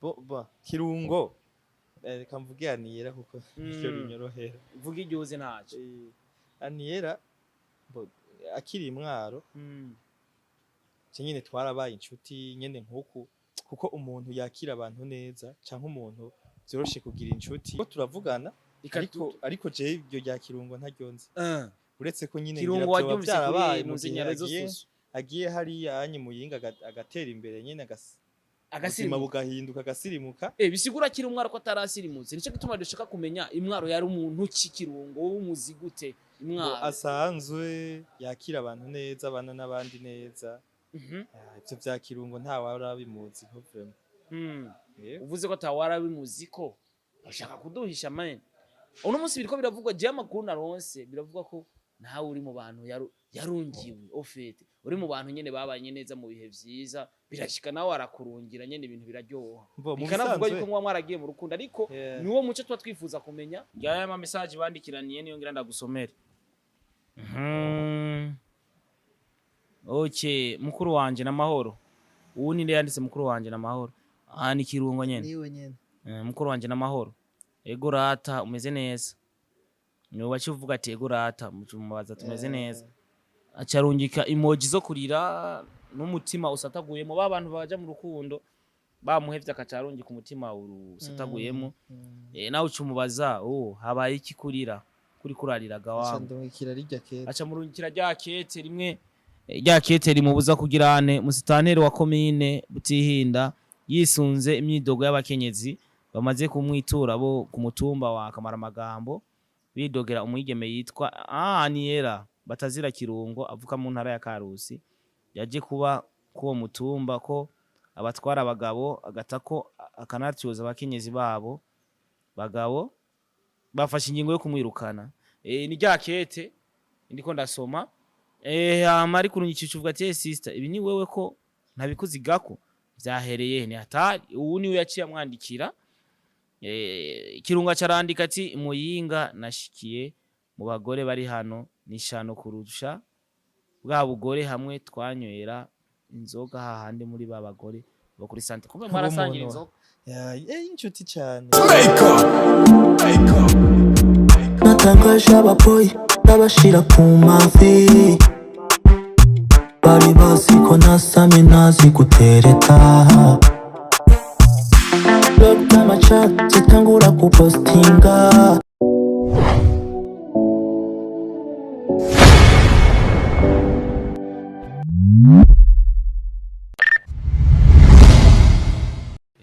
Bo Kirungo, reka mvuge Aniyera kuko ivyo binyorohera. Vuga iryo uzi, ntacyo. Aniyera bo, akiri imwaro je nyene twarabaye inshuti nyene nkuku, kuko umuntu yakira abantu neza canke umuntu vyoroshe kugira inshuti, ko turavugana. Reka. Ariko je iryo rya Kirungo ntaryo nzi, uretse ko nyine Kirungo ngira vyoba waryumvise kuri vyarabaye mu nuzi gihe nyarezo agiye susu. agiye hariya anye Muyinga, agatera imbere nyene, ubuzima Agasirimuka. bugahinduka, agasirimuka. Bisigura akiri umwaro ko atarasirimutse. Nico gituma dushaka kumenya imwaro yari umuntu ki. Kirungo wowe umuzi gute Ngo imwaro? asanzwe yakira abantu neza, abana n'abandi neza. Ah, ivyo vya Kirungo nta warabimuzi ko vraiment. Uvuze ko atawarabimuzi ko bashaka kuduhisha man. Uno munsi biriko biravugwa, je amakuru naronse, biravugwa ko nawe uri mu bantu yarungiwe, au fait uri mu bantu nyene babanye neza mu bihe vyiza, birashika nawe arakurungira nyene, ibintu biraryoha. Mbo, mu Bikanavugwa bisanzwe yuko muba mwaragiye mu rukundo, ariko niwo muco tuba twifuza kumenya. Ngaya ama message bandikiraniye niyo ngira ndagusomere. Okay, mukuru wanje na mahoro. Ubu ninde yanditse mukuru wanje na mahoro? Ah, ni Kirungo nyene. Niwe nyene. Mukuru wanje n'amahoro. Ego rata, umeze neza. Niwe wacivuga ati ego rata, mubaza tumeze neza. Acarungika emoji zo kurira n'umutima usataguyemo, ba bantu baja mu rukundo bamuhevye, akacarungika umutima usataguyemo. Nawe ucumubaza, oh, habaye iki kurira? Kuri kurariraga Aca wangu. ndungikira rirya kete. Aca murungikira rya kete rimwe, rya kete rimubuza kugira ane. Musitanteri wa komine Butihinda yisunze imyidogo y'abakenyezi bamaze kumwitura bo ku mutumba wa Kamaramagambo, bidogera umwigeme yitwa Aniyera batazira Kirungo, avuka mu ntara ya Karusi, yaje kuba k'uwo mutumba, ko abatwara abagabo agatako akanatyoza abakenyezi babo bagabo, bafashe ingingo yo kumwirukana. Ni rya kete ndiko ndasoma. Hama ariko urungikisha uvuga ati: "Eh, sister, ibi ni wewe ko ntabikuzigako vyahereye ni hatari." Ubu niwe yaciye amwandikira. Kirungo acarandika ati: "Muyinga nashikiye mu bagore bari hano nishano kurusha bwa bugore hamwe twanywera inzoga hahandi muri ba bagore bo kuri sante." Kumbe mwarasangira inzoga. Ya, inshuti cyane. Natangaje ababoyi ndabashira ku mavi, bari bazi ko nasamye ntazi gutereta. Block z'amachat zitangura kupostinga.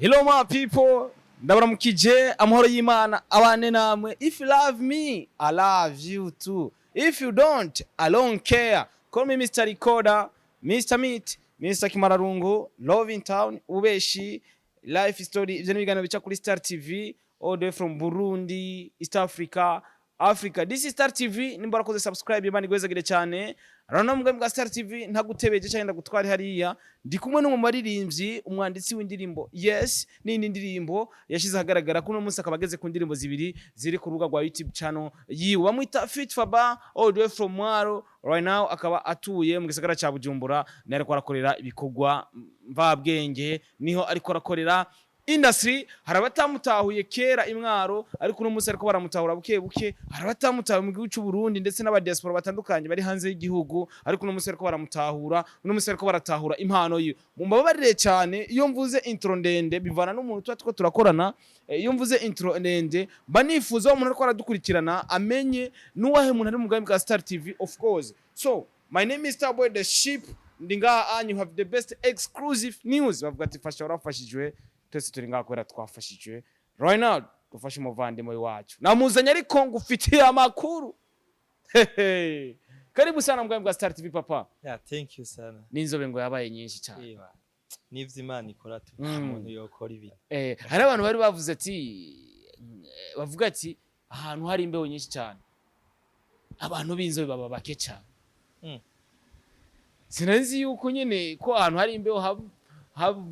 Hello my people, ndabaramukije, amahoro y'Imana abane namwe. If you love me, I love you too. If you don't, I don't care. Call me Mr. Recorder, Mr. Meat, Mr. Kimararungu, Love in Town, Ubeshi, Life Story. Ivyo ni ibiganiro bica kuri Star TV all the way from Burundi, East Africa, Africa. This is Star TV, nimba warakoze subscribe, Imana igwezagire cyane. Rano mbwe bwa Star TV ntagutebeje cyangwa ndagutware hariya. Ndi kumwe n'umwe mu baririmbyi, umwanditsi w'indirimbo Yes n'indi ndirimbo yashize ahagaragara, kuno munsi akaba ageze ku ndirimbo zibiri ziri ku rubuga rwa YouTube channel yiwe. Bamwita Fit Faba, all the way from Mwaro. Right now akaba atuye mu gisagara ca Bujumbura, naho ariko arakorera ibikorwa mvabwenge, niho ariko arakorera industry. Hari abatamutahuye kera imwaro, ariko uno munsi ariko baramutahura buke buke. Hari abatamutahuye mu gihugu cy'u Burundi ndetse n'abadiaspora batandukanye bari hanze y'igihugu, ariko uno munsi ariko baramutahura, uno munsi ariko baratahura impano yiwe. Mumbabarire cyane iyo mvuze intro ndende, bivana n'umuntu tuba turiko turakorana. Iyo mvuze intro ndende mba nifuza uwo muntu ariko aradukurikirana amenye n'uwahe muntu ari mu bwami bwa Star TV, of course. So my name is Starboy the Ship, ndi ngaha and you have the best exclusive news. Bavuga ati fasha warafashijwe, twese turi ngaha kubera twafashijwe. Right now dufashe umuvandimwe wacu namuzanye, ariko ngufitiye amakuru. Hehe. Karibu sana mbwa bwa Star TV, papa. Yeah, thank you sana. N'inzobe ngo yabaye nyinshi cyane. Eba, n'ivyo Imana ikora tu, nta muntu yokora ibintu. Hari abantu bari bavuze ati, bavuga ati ahantu hari imbeho nyinshi cyane abantu b'inzobe baba bake cyane. Sinari yuko nyene ko ahantu hari imbeho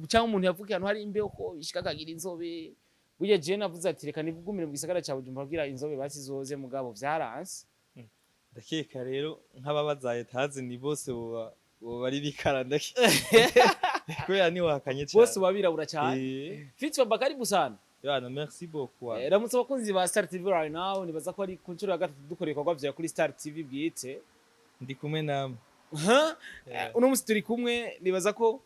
cyangwa umuntu yavuga ahantu hari imbeho ko ishika akagira inzobe. Burya jewe navuze ati reka nivugumire mu gisagara ca Bujumbura kugira inzobe basizoze, mugabo vyaranse. Ndakeka rero nk'ababazaye tazi ni bose boba ari bikara, ndakeka. Kubera niwakanye cyane. Bose babirabura cyane. Eh. Fit Faba, karibu sana. Yana, merci beaucoup. Ramutse abakunzi ba Star TV right now. Nibaza ko ari ku nshuro ya gatatu dukora ibikorwa vya kuri Star TV bwite. Ndi kumwe namwe. Huh? Yeah. Uno munsi turi kumwe, nibaza ko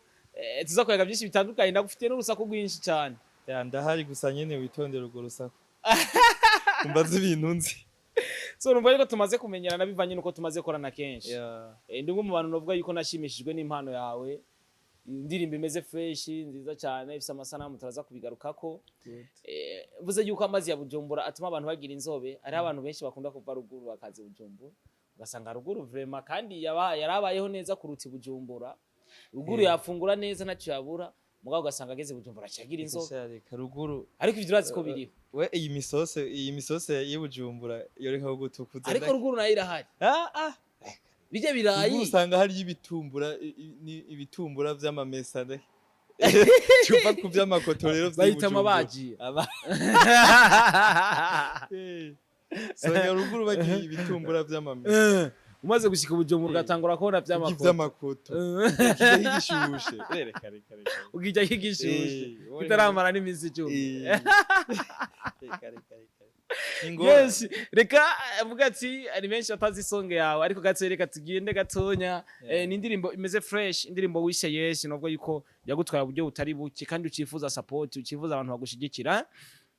tuza kuyaga byinshi bitandukanye. Ndagufitiye n'urusaku rwinshi cyane. Ya, ndahari, gusa nyene witondere urwo rusaku. Umbaze ibintu nzi. So numva yuko tumaze kumenyerana bivanye nuko tumaze korana kenshi. Yeah. Ndi umwe mu bantu navuga yuko nashimishijwe n'impano yawe. Indirimbo imeze fresh, nziza cyane, ifise amasanamu, turaza kubigarukako. Good. Mvuze yuko amazi ya Bujumbura atuma abantu bagira inzobe. Hariho abantu benshi bakunda kuva ruguru bakaza i Bujumbura, ugasanga ruguru vraiment kandi yarabayeho neza kuruta i Bujumbura. Ruguru yafungura neza, ntacyo yabura, mugabo ugasanga ageze i Bujumbura acagira inzobe. Reka, reka, ruguru. Ariko ivyo urazi ko biriho. We, iyi misose y'Ibujumbura yoreka kugutukuza. Ariko ruguru nayo irahari. Ah ah. Bijya birayi. Ruguru usanga hariyo ibitumbura, ibitumbura vy'amamesa ne. Tuva ku vy'amakoto rero Bahita vy'Ibujumbura. Amabaji. Songa ruguru bagira ibitumbura vy'amamesa. Umaze gushika i Bujumbura ugatangura kubona vy'amakoto. Vy'amakoto. Kijya gishushe. Reka, reka, reka. Ukijya kigishushe. Kitaramara n'iminsi 10. Reka, reka, reka. Ni ingorane. Yes, reka avuga ati ari benshi batazi isonga yawe, ariko gato reka tugende gatonya. Ni indirimbo imeze fresh, indirimbo wishe yes, nubwo yuko yagutwaye uburyo butari buke kandi ucifuza support, ucifuza abantu bagushigikira.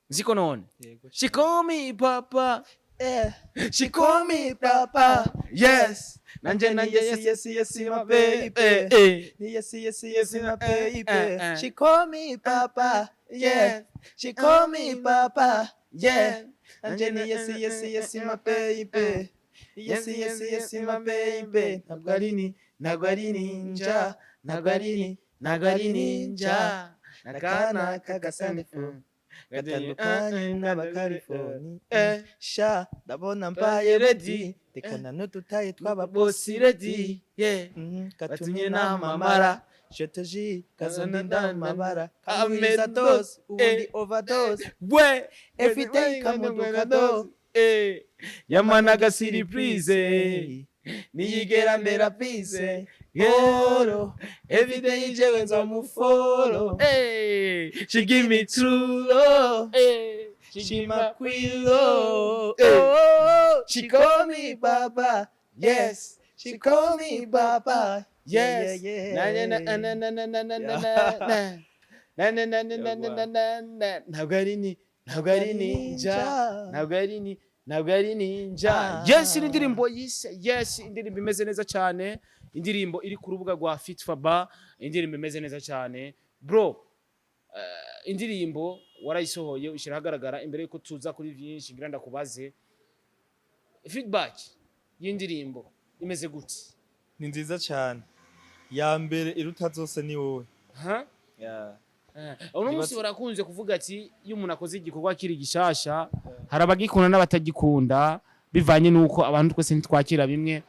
Ziko none. Yego. She call me papa. Eh. She call me papa. Yes. Nanje nanje yes. Yes, yes, my baby. Yes, yes, yes, my baby. She call me papa. Yeah. She call me papa. Yeah. And Jenny, yes, yes, yes, my baby. Yes, yes, yes, my baby. Ntabwo ari ni, ntabwo ari ninja, ntabwo ari ni, ntabwo ari ninja. Nakana kagasanifu gatandukanye n'abakarifoni. Sha, ndabona mbaye ready. Rekana n'udutaye tw'aba bosi ready. Yeah. Gatumye namamara. Je te jure, kazondi ndamabara. Kamwiriza dose, ubundi overdose. We. Everyday kamuduka do. Yamanaga surprise. Niyigera mbera peace. Oro, everyday jewe nzamuforo. Hey, she give me true love. Hey, She my queen love. Hey. Oh, she call me baba. Yes, she call me baba. Yes. Yeah, Na yeah, na na yeah. na na na na na na na. Na na na na na na na na na. Ntabwo ari ni, ntabwo ari ninja. Ntabwo ari ni, ntabwo ari ninja. Ah. Yes, ni indirimbo yise yes, indirimbo imeze neza cyane. Indirimbo iri ku rubuga rwa Fit Faba, indirimbo imeze neza cyane. Bro, indirimbo warayisohoye ushyira ahagaragara. Imbere yuko tuza kuri byinshi, ngira ndakubaze feedback y'indirimbo imeze gute? Ni nziza cyane. Ya mbere iruta zose ni wowe. Ha? Yeah. Uno munsi barakunze kuvuga ati iyo umuntu akoze igikorwa kiri gishasha, hari abagikunda n'abatagikunda, bivanye n'uko abantu twese ntitwakira bimwe.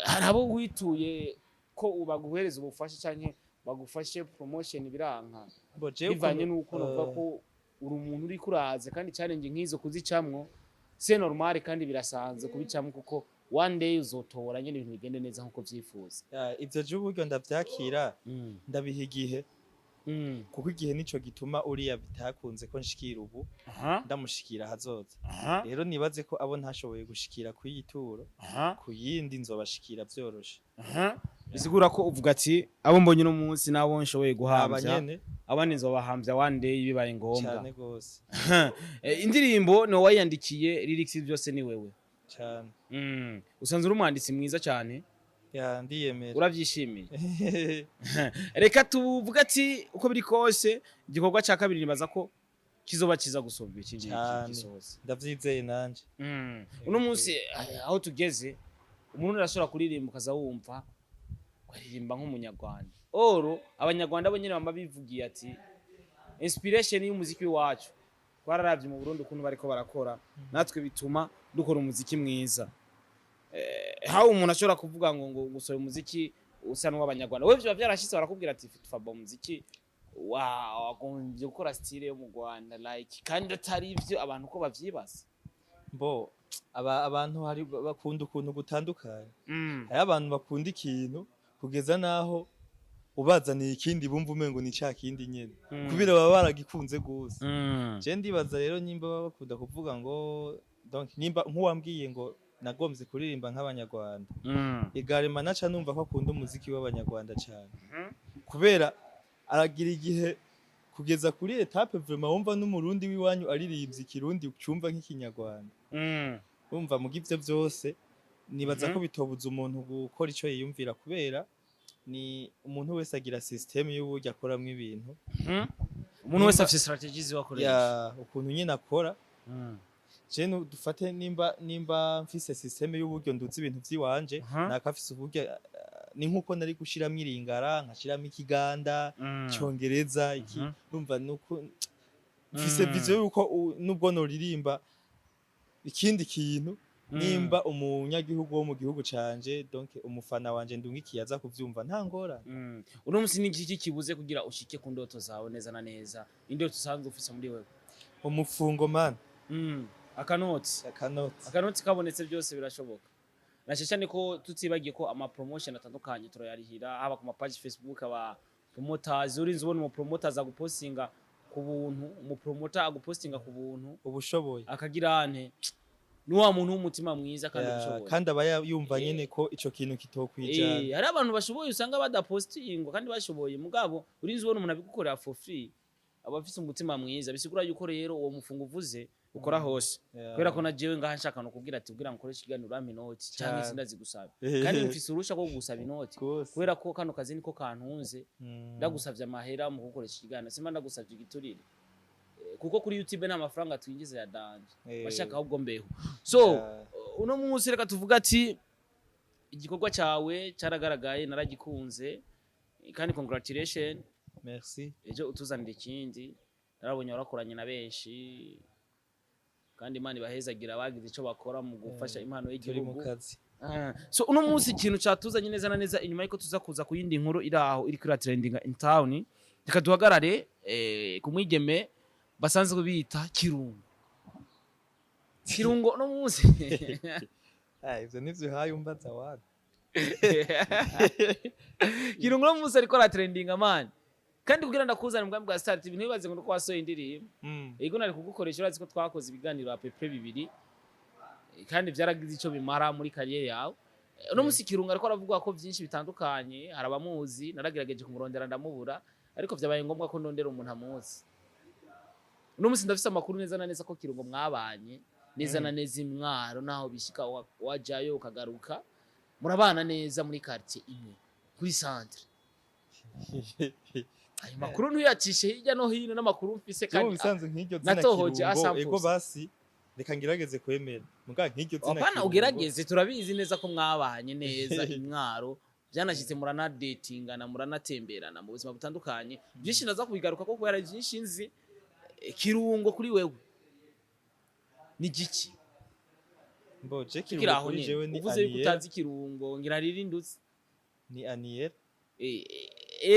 Hari abo wituye ko baguhereza ubufasha canke bagufashe promotion biranka, Bo, jewe bivanye n'uko novuga ko uri umuntu uriko uraza, kandi challenge nk'izo kuzicamwo c'est normal kandi birasanzwe kubicamwo, kuko one day uzotora nyene ibintu bigende neza nkuko vyifuza. Ya, ivyo je uburyo ndavyakira, ndabiha igihe, kuko igihe nico gituma uriya bitakunze ko nshikira ubu, ndamushikira hazoza. Rero nibaze ko abo ntashoboye gushikira ku turo, ku yindi nzobashikira vyoroshe. Bisigura ko uvuga ati abo mbonye uno munsi nabo nshoboye Aba guhamvya, nyene. Abandi nzobahambya one day bibaye ngombwa. Cane gose. Indirimbo ni wayandikiye, lyrics byose ni wewe? Cane. Usanzwe uri umwanditsi mwiza cyane. Ya, ndiyemera. Uravyishimiye. Reka tuvuge ati uko biri kose igikorwa cya kabiri nibaza ko kizoba kiza gusumba iki ngiki Cane. gisohotse. Ndavyizeye nanje. Uno munsi aho tugeze, umuntu arashobora kuririmba ukaza wumva aririmba nk'umunyarwanda. Oro abanyarwanda bo nyene bama bivugiye ati inspiration y'umuziki w'iwacu twararavye mu Burundi ukuntu bariko barakora, natwe bituma dukora umuziki mwiza. Hawe umuntu ashobora kuvuga ngo gusohora umuziki usa n'uw'abanyarwanda, wewe vyoba vyarashitse barakubwira ati Faba, umuziki wa wagombye gukora style yo mu Rwanda, like, kandi atari ivyo abantu uko bavyibaza? Bo, abantu hari bakunda ukuntu gutandukanye. Hari abantu bakunda ikintu kugeza naho Ubazaniye ikindi, bumva umengo ni ca kindi nyene, kubera baba baragikunze gose. Je ndibaza rero, nimba baba bakunda kuvuga ngo, donc nimba nk'uwambwiye ngo nagomvye kuririmba nk'abanyarwanda, igarema naca numva ko akunda umuziki w'abanyarwanda cane, kubera aragira igihe kugeza kuri étape vraiment wumva n'umurundi w'iwanyu aririmbye ikirundi ucumva nk'ikinyarwanda. Wumva muga ivyo vyose nibaza ko bitobuza umuntu gukora ico yiyumvira, kubera ni umuntu wese agira système y'uburyo akoramwo ibintu. Umuntu wese afise strategies ziwe akoresha. Ya, ukuntu nyine akora. Je dufate nimba mfise système y'uburyo nduzi ibintu vy'iwanje, nakafise uburyo, ni nkuko nari gushiramwo iringara, nkashiramwo ikiganda, icongereza iki. Urumva nuko mfise vision yuko nubwo noririmba ikindi kintu, nimba umunyagihugu wo mu gihugu canje, donc umufana wanje ndungikiye, aza kuvyumva, nta ngorane. Uno munsi ni iki kibuze kugira ushike ku ndoto zawe neza na neza, indoto usanzwe ufise muri wewe? Umufungo, man. Akanoti. Akanoti. Akanoti kabonetse byose birashoboka, na cyane ko tutibagiye ko ama promotion atandukanye turayarihira, haba ku ma page Facebook, aba promoters. Urinze ubona umu promoters agupostinga ku buntu, umu promoter agupostinga ku buntu, ubushoboye. Akagira ante, ni wa muntu w'umutima mwiza kandi Ya, ubushoboye. Kandi aba yumva nyene ko ico kintu kitokwijana. Hari abantu bashoboye usanga badapostingwa kandi bashoboye, mugabo urinze ubona umuntu abigukorera for free, aba afise umutima mwiza. Bisigura yuko rero uwo mufungo uvuze ukora hose, kubera ko na jewe ngaha nshaka no kubwira ati ubwira nkoresha ikiganiro urampa inoti canke sindazigusaba, kandi mfise urusha rwo kugusaba inoti, Gose. kubera ko kano kazi niko kantunze. Ndagusavye amahera mu gukoresha ikiganiro, simba ndagusavye igiturire. Kuko kuri YouTube nta mafaranga twinjiza ya danger. Bashaka ahubwo mbeho so. Uno munsi reka tuvuga ati igikorwa cyawe cyaragaragaye, naragikunze, kandi congratulation. Merci. Ejo utuzanira ikindi. Narabonye warakoranye na benshi, kandi Imana ibahezagira bagize icyo bakora mu gufasha impano Turi mu y'igihugu. kazi. Ah, so uno munsi ikintu catuzanye neza na neza, inyuma yuko tuza kuza ku yindi nkuru iri aho iri kuri trending in town, reka duhagarare ku mwigeme basanzwe bita Kirungo. Kirungo uno munsi Ah, ivyo nivyo uhaye umbaza wana. Kirungo uno munsi ariko aratrendinga, man. Kandi kugira ndakuzana mu bwami bwa Star TV, ntibaze ngo nuko wasohoye indirimbo. Ego, nari kugukoresha. Urazi ko twakoze ibiganiro à peu près bibiri, kandi byaragize ico bimara muri carrière yawe. Uno munsi Kirungo ariko aravuga ko byinshi bitandukanye. Hari abamuzi, naragerageje kumurondera ndamubura, ariko vyabaye ngombwa ko ndondera umuntu amuzi. Uno munsi ndafise amakuru neza na neza ko Kirungo mwabanye neza na neza imwaro, naho bishika wajayo ukagaruka, murabana neza muri quartier imwe kuri centre. Ayo makuru ntuyacishe hirya no hino, n'amakuru mfise. Jewe mu Kandi bisanzwe nk'iryo zina natohoje Kirungo, asampuza. ego, basi reka ngerageze kwemera muga nk'iryo zina Apana, Kirungo. ugerageze. Turabizi neza ko mwabanye neza imwaro, byanashyitse muranadetingana, muranatemberana mu buzima butandukanye. Byinshi ndaza kubigaruka ko kubera byinshi nzi. Kirungo kuri wewe ni giki? Mbo je Kiri Kirungo aho kuri nyene jewe ni uvuze yuko Aniel. utazi Kirungo, ngira ririndutse. Ni Aniel.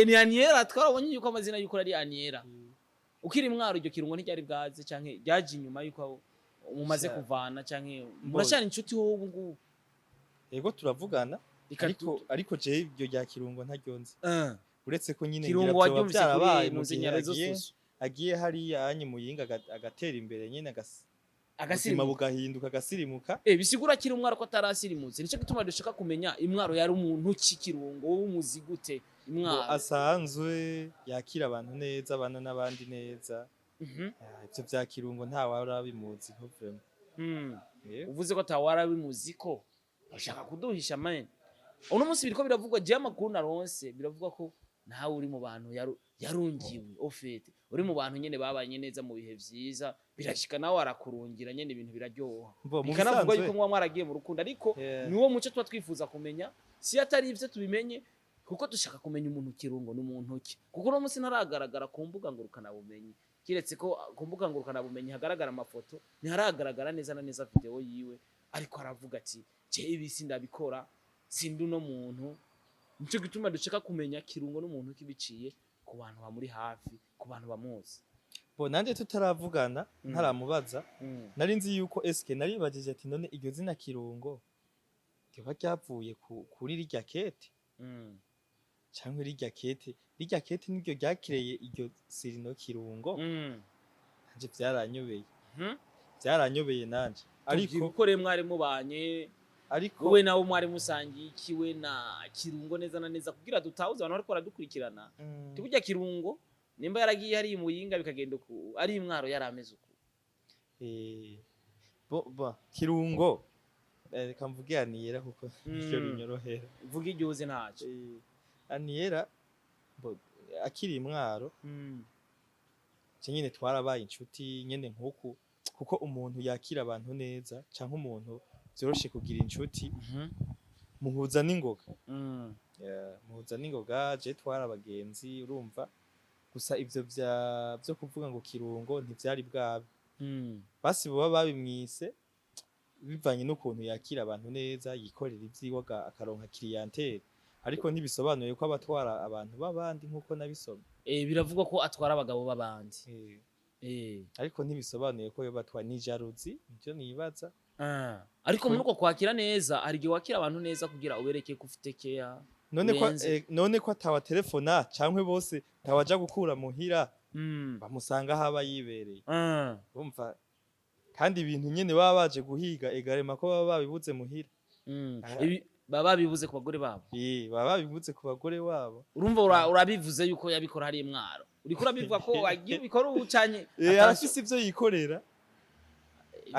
Ni Aniela. Twarabonye yuko amazina yuko ari Aniela. Ukiri mwaro iryo Kirungo ntiryari bwaze, canke ryaje inyuma yuko mumaze Sha. kuvana, canke muracana inshuti wowe ubu ngubu? Ego, turavugana. Reka Ariko je iryo rya Kirungo ntaryo nzi, uretse ko nyine Kirungo ngira vyoba waryumvise kuri vyarabaye mu nuze gihe nyarezo agiye susu. agiye hariya anye muyinga, agatera imbere nyine, ubuzima Agasirimuka. bugahinduka, agasirimuka. Bisigura kiri umwaro ko atarasirimutse. Nico gituma dushaka kumenya imwaro yari umuntu ki. Kirungo wowe umuzi gute Ngo imwaro? asanzwe yakira abantu neza, abana n'abandi neza. Ah, ivyo vya Kirungo nta warabimuzi ko vraiment. Uvuze ko atawarabimuzi ko ushaka kuduhisha, man. Uno munsi biriko biravugwa, je amakuru naronse, biravugwa ko nawe uri mu bantu yarungiwe, au fait uri mu bantu nyene babanye neza mu bihe vyiza, birashika nawe arakurungira nyene, ibintu biraryoha. Mbo mu Bikanavugwa bisanzwe yuko muba mwaragiye mu rukundo, ariko niwo muco tuba twifuza kumenya. Si atari ivyo tubimenye, kuko dushaka kumenya umuntu Kirungo ni umuntu ki, kuko uno munsi ntaragaragara ku mbuga ngurukanabumenyi, kiretse ko ku mbuga ngurukanabumenyi hagaragara amafoto, ntiharagaragara neza na neza video yiwe. Ariko aravuga ati je ibi sindabikora, sindi uno muntu. Nico gituma dushaka kumenya Kirungo n'umuntu ki biciye ku bantu bamuri hafi, ku bantu bamuzi. Bo nanje tutaravugana, ntaramubaza, nari nzi yuko eske naribajije ati none iryo zina Kirungo ryoba ryavuye kuri rirya kete. Canke rirya kete niryo ryakireye iryo surnom Kirungo. Nanje vyaranyobeye. Vyaranyobeye nanje, ariko ariko uko rero mwari mubanye, ariko wowe nawe mwari musangiye ikiwe na Kirungo neza na neza, kugira dutahuze abantu bariko baradukurikirana? Burya Kirungo nimba yaragiye hari Muyinga bikagenda uku, ari Imwaro yari ameze uku? Bo Kirungo, reka mvuge Aniyera kuko niryo binyorohera. Vuga iryo uzi, ntacyo. Aniyera bo akiri Imwaro, je nyene twarabaye inshuti nyene nkuku, kuko umuntu yakira abantu neza canke umuntu vyoroshe kugira inshuti, muhuza n'ingoga. Yeah, muhuza n'ingoga. Je twari abagenzi, urumva, gusa ivyo vyo kuvuga ngo Kirungo ntivyari bwabe. Basi boba babimwise bivanye n'ukuntu yakira abantu neza, yikorera ivyiwe, akaronka clientèle, ariko ntibisobanuye ko abatwara abantu b'abandi nk'uko nabisomye. Biravugwa ko atwara abagabo b'abandi. Ariko ntibisobanuye ko yoba atwara, ni jalousie nivyo nibaza. Ariko muri uko kwakira neza, hari igihe wakira abantu neza kugira ubereke ko ufite keya None ko urenze. None ko atawa telefona canke bose tawaja gukura muhira, bamusanga aho aba yibereye. Urumva kandi ibintu nyene baba baje guhiga egarema ko baba babibuze muhira. Ibi baba babibuze ku bagore babo. Baba babibuze ku bagore babo. Urumva urabivuze yuko yabikora hari Mwaro, uriko urabivuga ko wagiye ubikora ubu canke? Arafise ivyo yikorera.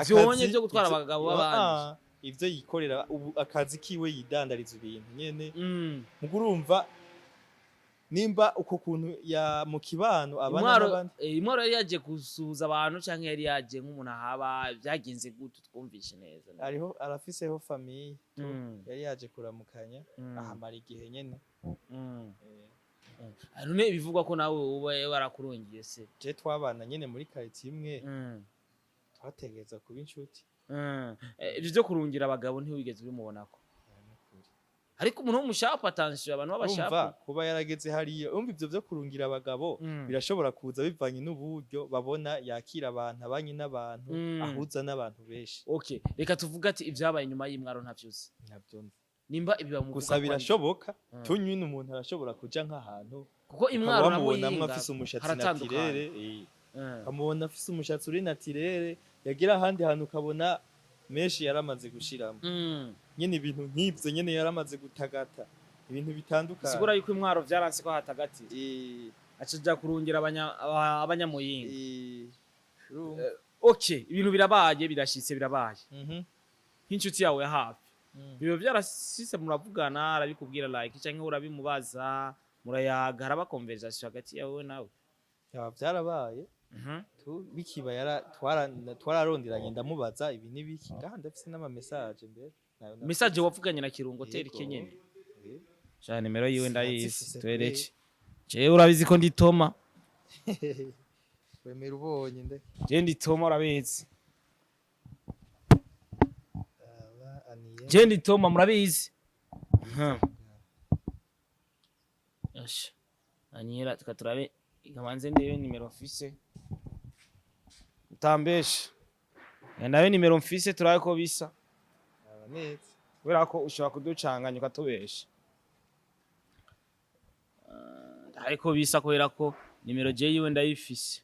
Vyonye Akazi- vyo gutwara abagabo b'abandi. Ivyo yikorera ubu, akazi kiwe, yidandariza ibintu nyene. Mugo urumva nimba uko kuntu ya mu kibano abana Intwaro n'abandi. Intwaro yari yaje gusuhuza abantu canke yari yaje nk'umuntu ahaba? Vyagenze gute? Twumvishe neza. Ariho arafiseho famille tu. Yari yaje kuramukanya, ahamara igihe nyene. None bivugwa ko nawe uba warakurungiye se? Je twabana nyene muri quartier imwe, twategereza kuba inshuti. Ivyo vyo kurungira abagabo ntiwigeze ubimubonako? Ariko umuntu w'umushapu, attention, abantu Urumva, b'abashapu. kuba yarageze hariya, umva, ivyo vyo kurungira abagabo birashobora kuza bivanye n'uburyo babona yakira abantu, abanye n'abantu, ahuza n'abantu benshi. Okay, reka tuvuge ati ivyabaye inyuma y'Imwaro ntavyo uzi. Ntabyo nzi. Nimba ibi bamuvuga Gusa ko birashoboka. Tunyine umuntu arashobora kuja nk'ahantu, Kuko ukaba Imwaro na wamubonamwo Muyinga afise umushatsi haratandukanye. naturel, ukamubona afise umushatsi uri naturel, yagira ahandi hantu ukabona menshi yaramaze gushiramo. Nyene ibintu nk'ivyo nyene, yaramaze gutagata ibintu bitandukanye. Sigura yuko Imwaro vyaranse ko hatagatira, acaja kurungira abanyamuyinga. Urumva? Okay, ibintu birabaye, birashitse, birabaye. Nk'inshuti yawe ya hafi, biba byarasise muravugana, arabikubwira like canke urabimubaza, murayaga, haraba conversation hagati yawe nawe? Yaba vyarabaye. Bikiba twararonderanye, ndamubaza ibi n'ibiki. Ngaha ndafise n'ama message mbere. Message wavuganye na Kirungo Yego. terike nyene? Sha, nimero yiwe ndayizi. Sinazifise. Twereke, jewe urabizi ko ndi Toma. Wemera ubonye nde. Je ndi Toma, urabizi. Aba Aniye. Je ndi Toma, murabizi. Asha Anyera, tuka turabe, ikamanze ndebe nimero mfise, utambeshe nawe, nimero mfise turabe ko bisa. Aba neza. Kubera ko ushobora kuducanganya ukatubesha. Ariko bisa, kubera ko nimero je yiwe ndayifise.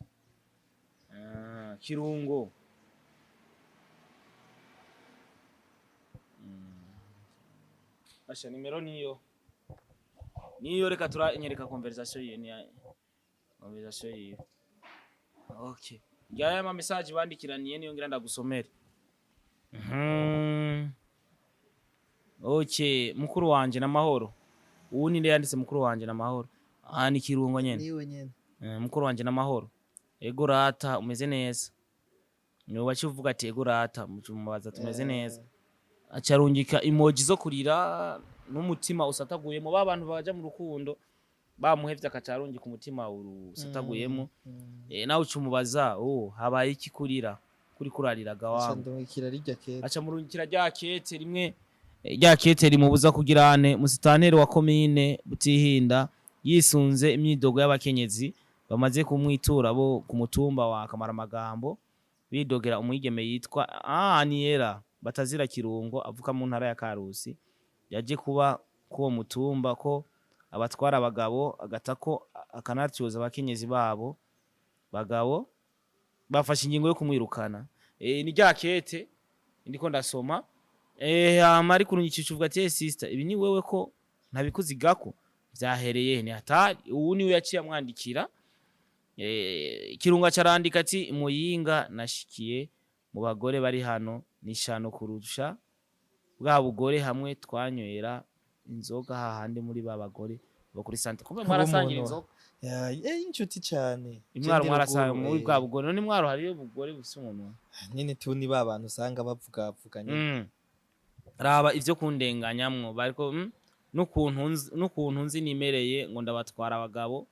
Kirungo. Asha, nimero niyo, reka turanyereka conversation yiwe, ni conversation yiwe. Okay, ngaya ama message bandikiraniye niyo ngira ndagusomere. Okay, mukuru wanje n'amahoro. Ubu ninde yanditse mukuru wanje n'amahoro? Ah, ni Kirungo nyene. Niwe nyene. Mukuru wanje n'amahoro. Ego rata, umeze neza. Niwe wacivuga ati ego rata, mubaza tumeze neza. Acarungika emoji zo kurira n'umutima usataguyemo, ba bantu baja mu rukundo bamuhevye, akacarungika umutima usataguyemo. Nawe ucumubaza, oh, habaye iki kurira? Kuri kurariraga Aca wangu. ndungikira rirya kete. Aca murungikira rya kete rimwe, rya kete rimubuza kugira ane. Musitanteri wa komine Butihinda yisunze imyidogo y'abakenyezi bamaze kumwitura bo ku mutumba wa Kamaramagambo, bidogera umwigeme yitwa Aniera batazira Kirungo, avuka mu ntara ya Karusi, yaje kuba k'uwo mutumba ko Abatwara abagabo agatako akanatyoza abakenyezi babo bagabo bafashe ingingo yo kumwirukana. Ni rya kete ndiko ndasoma. Hama ariko urunyicisha uvuga ati: "Eh, sister, ibi ni wewe ko ntabikuzigako vyahereye ni hatari." Ubu niwe yaciye amwandikira. Kirunga carandika ati: "Muyinga nashikiye mu bagore bari hano nishano kurusha bwa bugore hamwe twanywera inzoga hahandi muri ba bagore bo kuri sante." Kumbe mwarasangira Umuntu. inzoga? Ya, inshuti cyane. Imwaro Je ndi mwarasanga ruguru, muri bwa bugore. None mwaro hariyo bugore bufise umunwa? Nyine tu ni ba bantu usanga bavuga vuga nyine. Raba ivyo kundenganyamwo bariko n'ukuntu nzi nimereye ngo ndabatwara abagabo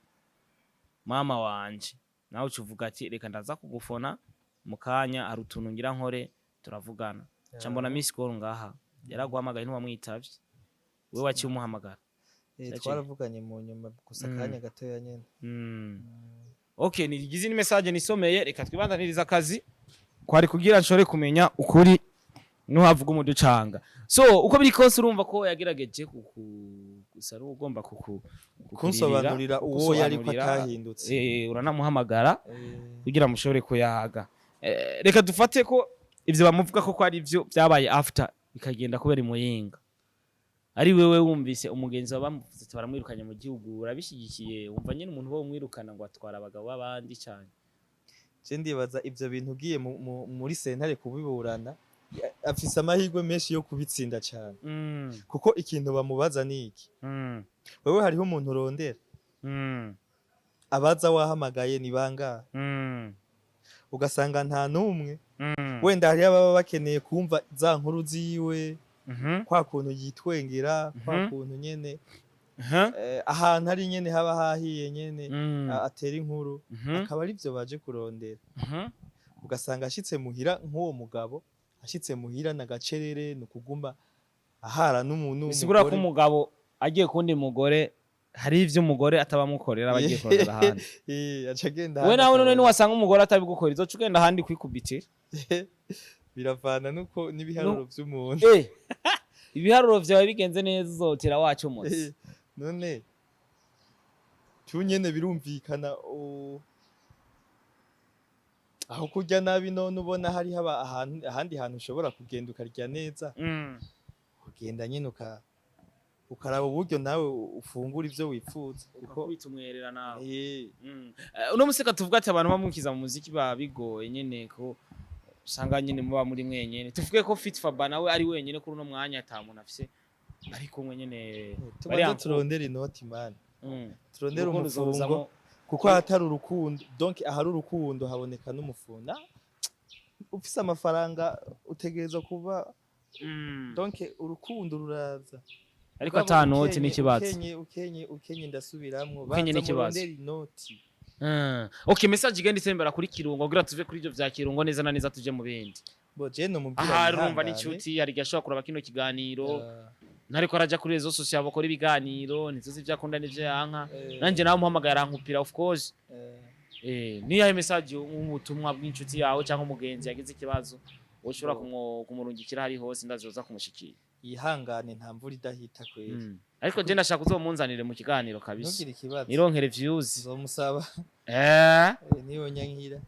mama wanje. Nawe uca uvuga ati: "Reka ndaza kugufona mu kanya, hari utuntu ngira nkore, turavugana." Ca mbona miss call ngaha, yaraguhamagaye ntiwamwitavye, wewe waciye umuhamagara. Twaravuganye mu nyuma gusa akanya gatoya nyene. Okay, nigize ni message nisomeye. Reka twibandaniriza akazi kwari kugira nshobore kumenya ukuri nuhavuga umuducanga. So uko biri kose urumva ko yagerageje kuku gusa ari ugomba kuku Kunsobanurira uwo yariko kugusobanurira. atahindutse. Uranamuhamagara kugira mushobore kuyaga. Reka dufate ko ivyo bamuvuga ko ari ivyo byabaye after bikagenda kubera imuyinga. Ari wewe wumvise umugenzi wawe bamuvuze ati baramwirukanye mu gihugu, urabishyigikiye? Wumva nyine umuntu wo mwirukana ngo atwara abagabo b'abandi cyane? Je ndibaza ivyo bintu ugiye muri sentare kubiburana, afise amahirwe menshi yo kubitsinda cane, kuko ikintu bamubaza ni iki: "Wewe hariho umuntu urondera, abaza wahamagaye ni bangahe?" Ugasanga nta n'umwe. Wenda hariho ababa bakeneye kumva za nkuru ziwe, kwa kuntu yitwengera, kwa kuntu nyene ahantu ari nyene haba hahiye nyene, atera inkuru, akaba arivyo baje kurondera. Ugasanga ashitse muhira, nk'uwo mugabo ashitse muhira na gacerere, ni ukuguma ahara n'umuntu. Bisigura ko umugabo agiye kundi mugore hari ivyo umugore atabamukorera, aba agiye kurondera ahandi. Aca agenda We ahandi nawe none akabona. niwasanga umugore atabigukorera, uzoca ugenda ahandi kwikubitira? Biravana nuko n'ibiharuro vy'umuntu. Ibiharuro vyawe bigenze neza uzotera wacomotse. None tu nyene birumvikana, aho kurya nabi none ubona hariho ahandi hantu ushobora kugenda ukarya neza, ugenda nyene ukaraba uburyo nawe ufungura ivyo wipfuza kuko Ukakubita umwerera nawe. Uno museka tuvuga ati abantu bamukiza mu muziki baba bigoye nyene, ko usanga nyene muba muri mwenyene. Tuvuge ko Fit Faba nawe ari wenyene kuri uno mwanya, ata muntu afise ari kumwe nyene bari Tubanze turondere inoti, man. Turondere Urukundo umufungo, kuko ahatari urukundo, donc ahari urukundo haboneka n'umufungo. Ufise amafaranga utegerezwa kuba, donc urukundo ruraza. Ariko Mugabo ata noti n'ikibazo. Ukenye, ndasubiramwo, Ukenye banza n'ikibazo. murondere inoti. Okay, message igenda itembera kuri Kirungo kugira tuve kuri ivyo vya Kirungo neza na neza tuje mu bindi. Bo je nomubwira Ahari urumva yihangane. n'inshuti hari igihe ashobora kuraba kino kiganiro, ntariko araja kuri réseaux sociaux bakora ibiganiro, ntizuzi ivyo akunda n'ivyo yanka. Nanje nawe umuhamagaye arankupira, of course. Niyahe message, nk'ubutumwa bw'inshuti yawe cyangwa umugenzi yagize ikibazo, woshobora kumurungikira hari hose ndazoza kumushikira? Yihangane, nta mvura idahita kweri. Ariko je ndashaka uzomunzanire mu kiganiro kabisa. Ntugire ikibazo. Nironkere views. Nzomusaba. Niyo nyankira.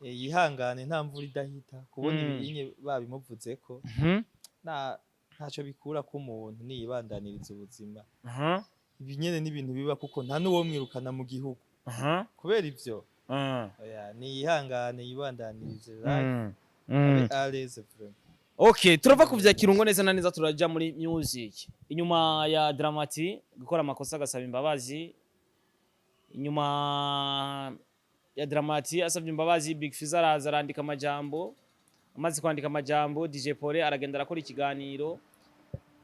Yihangane, nta mvura idahita. Kubona ibinye babimuvuzeko, ntaco bikura ko umuntu niyibandaniriza ubuzima. Ibi nyene n'ibintu biba, kuko nta n'uwo mwirukana mu gihugu kubera ivyo. Oya, niyihangane, yibandanirize life, abe à l'aise vraiment. Okay, turava ku vya Kirungo neza na neza turaja muri music. Inyuma ya Dramati gukora amakosa agasaba imbabazi, inyuma ya Dramati asabye imbabazi, Big Fizzo araza arandika amajambo. Amaze kwandika amajambo, DJ Pole aragenda arakora ikiganiro.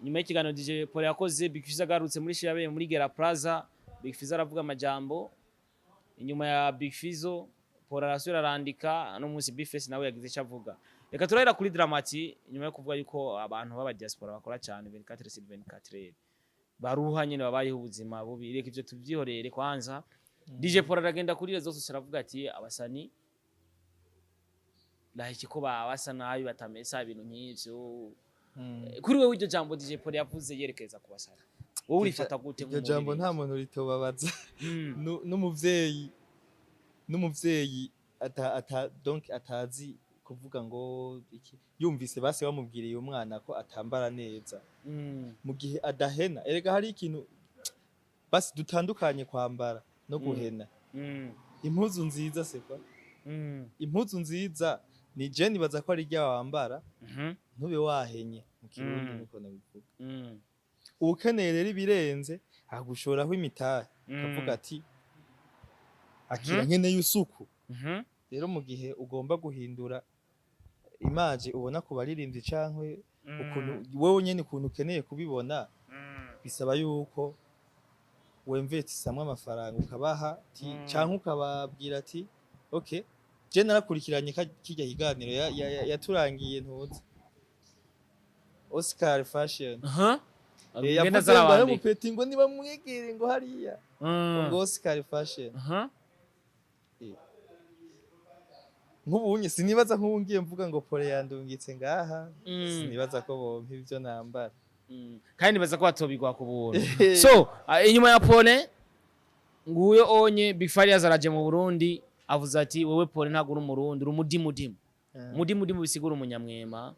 Nyuma y'ikiganiro DJ Pole yakoze, Big Fizzo agarutse muri show yabereye muri Gera Plaza, Big Fizzo aravuga amajambo. Inyuma ya Big Fizzo, Pole arasubira arandika. No munsi Bface nawe yagize icyo avuga. Reka turahera kuri Dramati. Nyuma yo kuvuga yuko abantu b'aba diaspora bakora cyane 24 sur 24, baruha nyine, babayeho ubuzima bubi, reka ivyo tuvyihorere kwanza. DJ Paul aragenda kuri réseaux sociaux aravuga ati abasani lahiki ko basa nabi, batamesa, ibintu nk'ivyo. Kuri wewe iryo jambo DJ Paul yavuze yerekeza ku basani? Wowe urifata gute? Iryo jambo nta muntu ritobabaza. N'umuvyeyi ata donc atazi kuvuga ngo iki, yumvise base bamubwiriye umwana ko atambara neza mu gihe adahena. Erega hari ikintu basi dutandukanye, kwambara no guhena. Impuzu nziza c'est quoi? Impuzu nziza ni je nibaza ko ari irya wambara ntube wahenye mu Kirundi, niko nabivuga. Ukeneye rero ibirenze, agushoraho imitahe, akavuga ati: "Akira, nkeneye isuku." Rero mu gihe ugomba guhindura image ubona ku baririmbyi cankwe ukuntu wewe nyene ukuntu ukeneye kubibona, bisaba yuko wemvetisamwo amafaranga, ukabaha ati, canke ukababwira ati: "Okay, je narakurikiranye kirya kiganiro yaturangiye ntuzi Oscar Fashion." Ngenda yavuze ngo ari zarabambika. Umupeti ngo niba mwegere ngo hariya ngo Oscar Fashion. Nk'ubunye sinibaza, nk'ubu ngiye mvuga ngo pole yandungitse ngaha, sinibaza ko bompa ivyo nambara. Kandi nibaza ko batobigwa ku buntu. So inyuma ya Pole nguyo onye Big Farious araje mu Burundi, avuze ati: "Wewe Pole, ntabwo uri Umurundi, uri umudimudimu." Umudimudimu bisigura umunyamwema.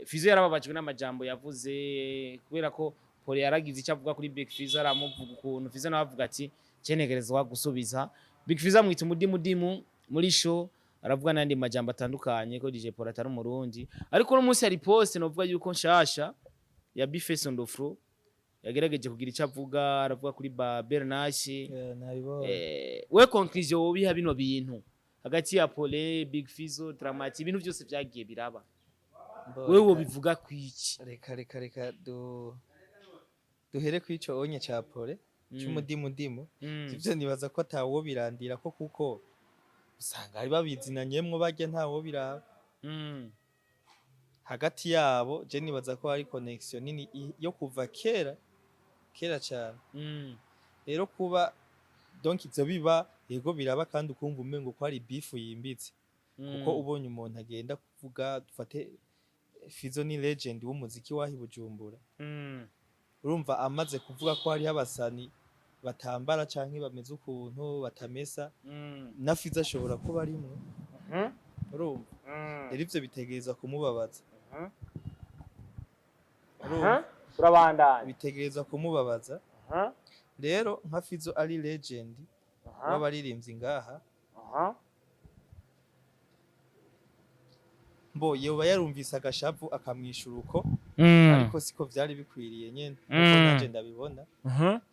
Fizo yarababajwe n'amajambo yavuze, kubera ko Pole yaragize icyo avuga kuri Big Fizo, aramuvuga ukuntu. Fizo nawe avuga ati: "Cenegerezwa gusubiza." Big Fizo amwita umudimudimu muri show, aravuga n'andi majambo atandukanye ko DJ Pole atari Umurundi. Ariko uno munsi hari post novuga yuko nshasha ya Bface on the floor, yagerageje kugira icyo avuga, aravuga kuri ba Bernashi. Yeah, nabibonye. We conclusion wobiha bino bintu hagati ya Pole, Big Fizo, Dramati, ibintu byose byagiye biraba, Mbo, wewe wobivuga kwiki? Reka duhere kw'ico onye ca Pole c'umudimudimu. Ivyo nibaza ko atawo birandira ko, kuko usanga ari babizinanyemwo barya, ntawo biraba hagati yabo. Je nibaza ko hari connection nini yo kuva kera kera cyane. Rero kuba donc ivyo biba, yego biraba, kandi ukumva umengo ko hari beef yimbitse, kuko ubonye umuntu agenda kuvuga, dufate Fizo ni legend w'umuziki wahi Bujumbura, urumva amaze kuvuga ko hariho abasani batambara canke bameze ukuntu batamesa, na Fizo ashobora kuba arimwo. Urumva rero ivyo bitegerezwa kumubabaza. Urumva Turabandanya. bitegerezwa kumubabaza. Rero nka Fizo ari legend w'abaririmbyi ngaha, mbo yoba yarumvise agashavu akamwishura uko, ariko siko vyari bikwiriye nyene kuko nanje ndabibona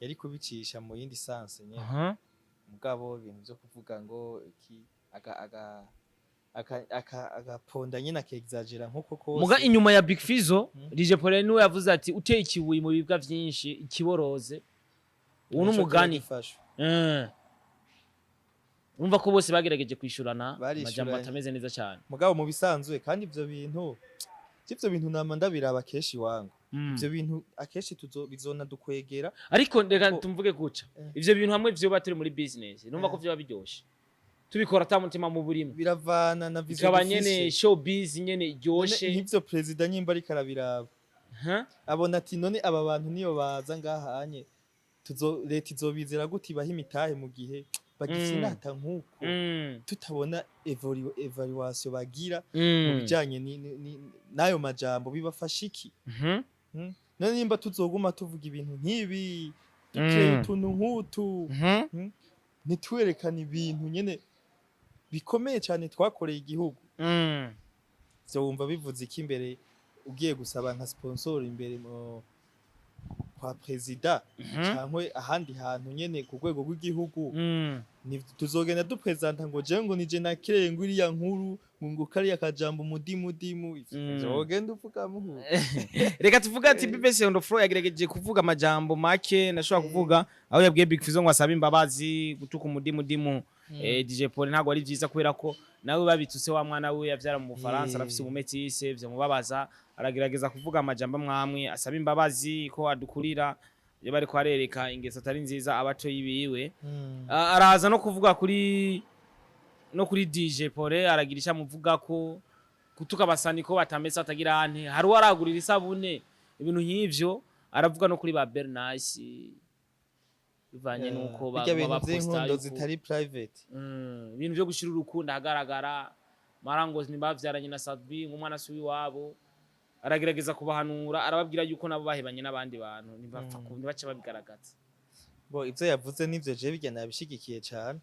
yari kubicisha mu yindi sens nyene. Mugabo ibintu vyo kuvuga ngo iki aka agaponda nyene, akexagera nkuko kose. Muga inyuma ya Big Fizo, DJ Pole niwe yavuze ati: "Uteye ikibuye mu bibwa vyinshi ikiboroze." Ubu Nico n'umugani. kiragifasha. Urumva ko bose bagerageje kwishurana Barishuranye. amajambo atameze neza cyane. Mugabo mu bisanzwe kandi ivyo bintu nama ndabiraba kenshi wangu. Ivyo bintu akenshi tuzo bizona dukwegera. Ariko reka tumvuge guca ivyo bintu hamwe vyoba turi muri business, numva ko vyoba biryoshe tubikora ata mutima mu burimo. Biravana na vision Bikaba nyene dufise. showbiz nyene None iryoshe. nk'ivyo perezida nyimba ariko arabiraba, abona ati: "None aba bantu niyo baza ngaha anye, tuzo leta izobizera gute ibaha imitahe mu gihe bagifinata nk'uko, tutabona evaluation bagira mu bijanye n'ayo majambo, bibafasha iki?" None nimba tuzoguma tuvuga ibintu nk'ibi, dukeye utuntu nk'utu, ntitwerekane ibintu nyene bikomeye cyane twakoreye igihugu, vyo wumva bivuze iki imbere ugiye gusaba nka sponsor imbere mu kwa perezida cankwe ahandi hantu nyene ku rwego rw'igihugu? Tuzogenda dupresenta ngo je ngo nije nakireye ngo iriya nkuru ngo kariya kajambo umudimudimu, ivyo wogenda uvuga muhu. Reka tuvuge ati BBC on the floor yagerageje kuvuga amajambo make nashobora kuvuga, aho yabwiye Big Fizzo ngo asabe imbabazi. Gutuka umudimudimu DJ Paul ntabwo ari vyiza, kubera ko nawe babituse wa mwana we yavyara mu Bufaransa, arafise ubumetise, vyomubabaza. Aragerageza kuvuga amajambo amwamwe, asaba imbabazi ko adukurira iyo bariko arereka ingeso atari nziza abatoyi biwe. Araza no kuvuga kuri no kuri DJ Paul, aragira icyo amuvuga ko gutuka abasani ko batamesa, atagira ante hari uwo aragurira isabune, ibintu nk'ivyo. Aravuga no kuri ba Bernice bivanye nuko Bijya baguma bintu baposta vy'inkundo yuko zitari private. Ibintu vyo gushira urukundo ahagaragara, mara ngo ntibavyaranye na Sat-B, ngo umwana si uw'iwabo. Aragerageza kubahanura, arababwira yuko nabo bahebanye n'abandi bantu ntibapfa ntibace babigaragaza. Bo ivyo yavuze nivyo, je bijya nabishigikiye cane,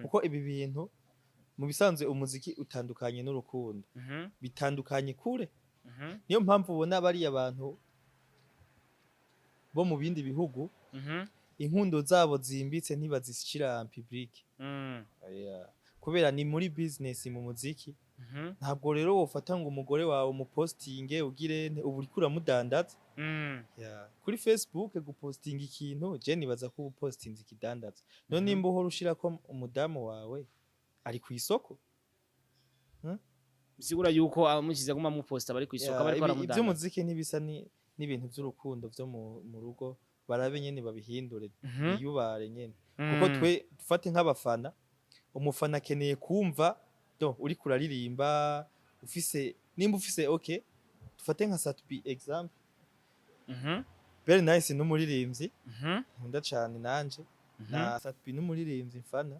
kuko ibi bintu mu bisanzwe umuziki utandukanye n'urukundo, bitandukanye kure. Niyo mpamvu ubona bariya bantu bo mu bindi bihugu inkundo zabo zimbitse ntibazishira en public. Yeah. Kubera ni muri business, mu muziki. Ntabwo rero wofata ngo umugore wawe umupostinge ugire nte, ubu uriko uramudandaza. Yeah. Kuri Facebook gupostinga ikintu, je nibaza ko uba upostinze ikidandaza. None nimba uhora ushirako umudamu wawe ari ku isoko. Bisigura yuko amushyize aguma amuposta bari kw'isoko, Yeah, bariko baramudandaza. Ivy'umuziki ntibisa n'ibintu vy'urukundo vyo mu rugo. Barabe nyene babihindure, biyubare nyene, kuko twe dufate nk'abafana, umufana akeneye kumva do uriko uraririmba ufise, nimba ufise, okay, dufate nka Sat-B exemple. Very Nice n'umuririmbyi nkunda cane nanje, na Sat-B n'umuririmbyi mfana.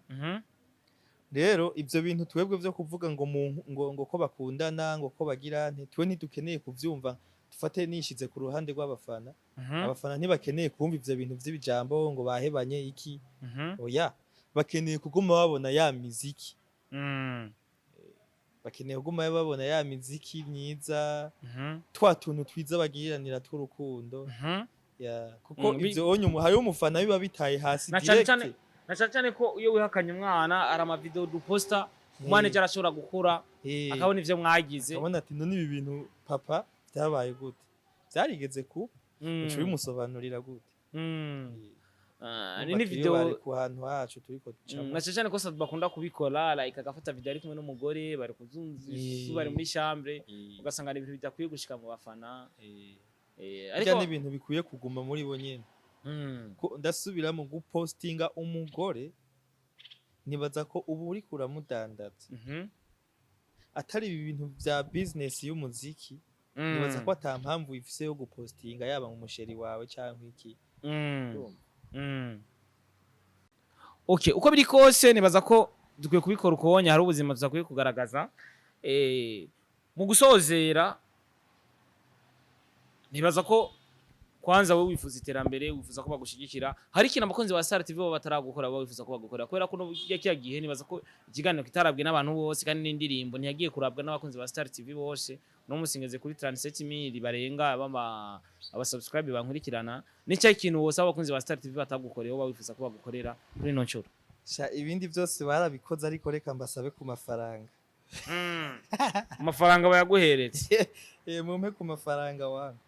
Rero ivyo bintu twebwe vyo kuvuga ngo ngo ko bakundana, ngo ko bagira nte, twe ntidukeneye kuvyumva. Dufate nishize ku ruhande rw'abafana, abafana ntibakeneye kumva ivyo bintu vy'ibijambo ngo bahebanye iki. Oya, bakeneye kuguma babona ya miziki, bakeneye kuguma babona ya miziki myiza, twa tuntu twiza bagiriranira tw'urukundo. Ya, kuko ivyo onye hariho umufana biba bitaye hasi Na cane direct. cane, na cane cane ko iyo wihakanye umwana, ari amavideo duposta, umwana arashobora gukura akabona ivyo mwagize. Akabona ati: "None ibi bintu papa byabaye gute? Byarigeze ku uca ubimusobanurira gute?" Ah, Urumva ni turi bari video ku hantu hacu turiko ducamo. Na cane cane ko Sat bakunda kubikora, like agafata video ari kumwe n'umugore, bari kuzunza, bari muri chambre, ugasanga ni ibintu bidakwiye gushika mu bafana. Ariko Ariko n'ibintu bikwiye kuguma muri bo nyene. Ko ndasubira mu gupostinga umugore, nibaza ko ubu uriko uramudandaza. Atari ibi bintu vya business y'umuziki, nibaza ko ata mpamvu ifise yo gupostinga yaba mu musheri wawe canke iki. Urumva? Okay, uko biri kose nibaza ko dukwiye kubikora uko hari ubuzima tudakwiye kugaragaza. Mu gusozera, nibaza ko kwanza wowe wifuza iterambere, wifuza ko bagushigikira. Hari ikintu abakunzi ba Star TV bo bataragukora, bo wifuza ko bagukorera, kubera ko no kiya gihe nibaza ko ikiganiro kitarabwe n'abantu bose, kandi n'indirimbo ntiyagiye kurabwa n'abakunzi ba Star TV bose. No musingeze kuri 37,000 barenga bama aba subscribe bankurikirana. Nicyo ikintu wose abakunzi ba Star TV batagukorera, wowe wifuza ko bagukorera kuri ino nshuro? Sha, ibindi byose barabikoze, ariko reka mbasabe ku mafaranga. Amafaranga bayaguheretse. Mumpe ku mafaranga wangu.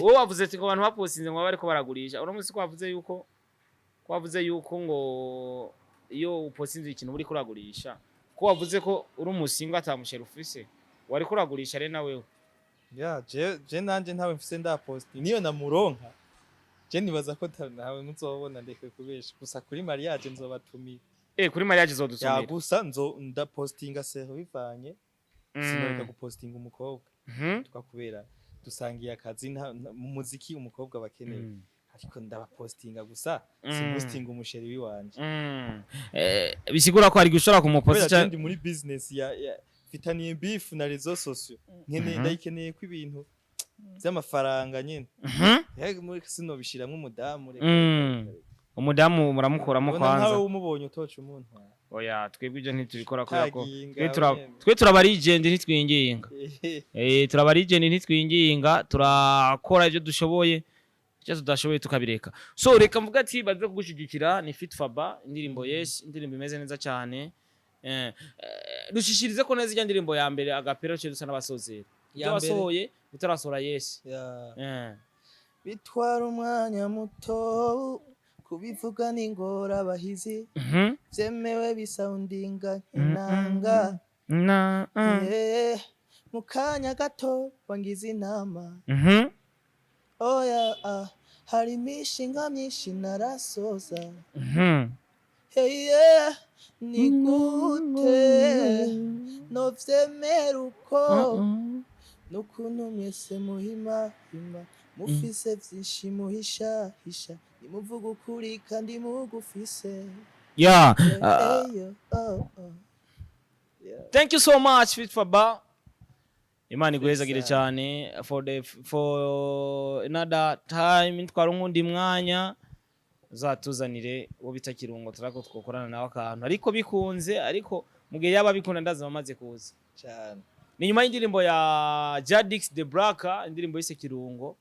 Wowe wavuze ati ngo abantu bapostinze ngo bariko baragurisha. Uno munsi ko wavuze yuko ngo iyo upostinze ikintu uri kuragurisha, ko wavuze ko uri umusinga atamushera ufise, wari kuragurisha rero nawewe? Ya, je nanje ntawe mfise ndaposti. Niyo namuronka, je nibaza ko ntawe muzobona. Ndeke kubesha, gusa kuri mariage nzobatumira. Kuri mariage Ya. izodutumira. Gusa nzo ndapostinga seho bivanye, sinoreka gupostinga umukobwa tukakubera dusangiye akazi mu muziki, umukobwa bakeneye, ariko ndabapostinga gusa, simpostinga umusheri wiwanje. Bisigura ko hari igihe ushobora Kubera kumuposta. je ndi muri business ya mfitaniye beef na réseaux sociaux, nkeneye, ndayikeneye ko ibintu vy'amafaranga nyene. Yego, muri sinobishiramwo umudamu, reka. Reka, reka. Umudamu muramukuramo Ubona kwanza. nkawe umubonye utoca umuntu. Oya, twebwe ibyo ntitubikora kubera ko Kaginga twe nyene. Twe turaba legend, ntitwinginga. Turaba legend, ntitwinginga, turakora ibyo dushoboye, icyo tudashoboye tukabireka. So reka mvuga ati baze kugushigikira. Ni Fit Faba, indirimbo Yes, indirimbo imeze neza cyane. Dushishirize ko neza ijya ndirimbo ya mbere agapira cyo dusa n'abasozera. Ya Ibyo mbere. wasohoye utarasohora Yes. Ya. Bitwara umwanya muto kubivuga n'ingorabahizi, vyemewe bisoundinga nk'inanga. Na Yeah. Mu kanya gato wangize inama. Oya, ah, hari imishinga myinshi narasoza. Hey, yeah. Ni gute novyemera uko n'ukuntu mwese muhimahima? Mufise vyinshi muhisha hisha, nimuvuga ukuri kandi mugufise. Eyo, oh. Yeah. Thank you so much, Fit Faba. Imana iguhezagire Sana. cyane. For another time, twaronka undi mwanya, uzatuzanire uwo bita Kirungo, turako twokorana nawe akantu, ariko bikunze, ariko mu gihe yaba bikunda, ndaza bamaze kuza. Cyane. Ni nyuma y'indirimbo ya Jadix the Black, indirimbo yise Kirungo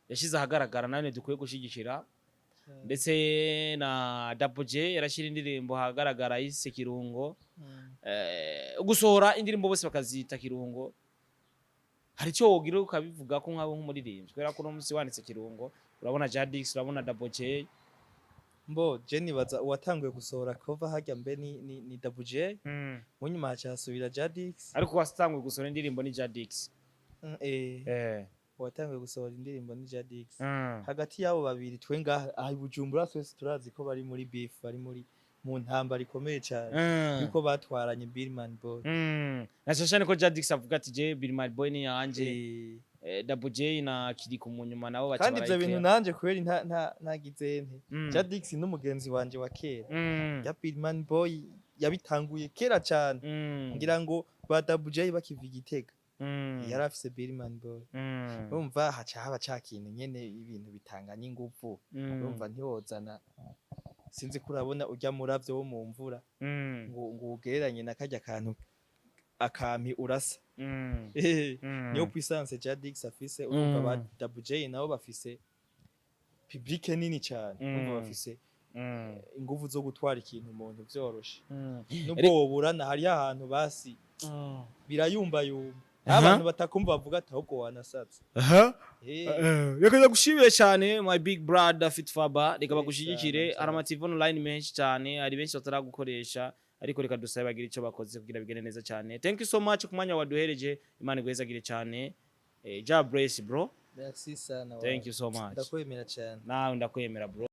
yashize ahagaragara, nayo dukwiye gushigikira, ndetse na Double J yarashyira indirimbo ahagaragara yise Kirungo. Gusohora indirimbo bose bakazita Kirungo, hari icyo wogira ukabivuga ko nk'abo nk'umuririmbyi, kubera ko uno munsi wanditse Kirungo, urabona Jadix, urabona Double J. Mbo je nibaza uwatanguye gusohora cover harya mbe ni Double J, mu nyuma haca hasubira Jadix. Ariko watanguye gusohora indirimbo ni Jadix. Uwatanguye gusohora indirimbo ni Jadix. Hagati y'abo babiri, twe ngaha aha i Bujumbura twese turazi ko bari muri beef, bari mu ntambara ikomeye cyane, yuko batwaranye Billman Boy. Na cyane ko Jadix avuga ati: "Je Bill Boy ni yanje." Double J na Kiriku mu nyuma nabo baca Kandi ivyo bintu barayikrea. nanje kubera nta ntagize nte, Jadix n'umugenzi wanje wa kera, ya Billman Boy yabitanguye kera cyane, ngira ngo ba Double J bakiva i Gitega, yari afise Billman Boy. Urumva haca haba ca kintu nyene, ibintu bitanganya inguvu. Urumva ntiwozana, sinzi ko urabona urya muravyo wo mu mvura, ngo ugereranye na karya kantu akampi urasa. Niyo puissance Jadix afise. Urumva ba Double J nabo bafise public nini cyane, urumva bafise inguvu zo gutwara ikintu umuntu vyoroshe, nubwo woburana hariyo ahantu basi birayumbayumba, abantu batakumva bavuga ati: "Ahubwo wanasatse." Reka ndagushimire cyane, my big brother Fit Faba, reka bagushigikire. Cyane, cyane. Hari ama TV online menshi cyane, hari benshi bataragukoresha, ariko reka dusabe bagire icyo bakoze kugira bigende neza cyane. Thank you so much ku mwanya waduhereje. Imana iguhezagire cyane. Jah bless, bro. Merci sana. Thank you so much. Ndakwemera cyane. Nawe ndakwemera, bro.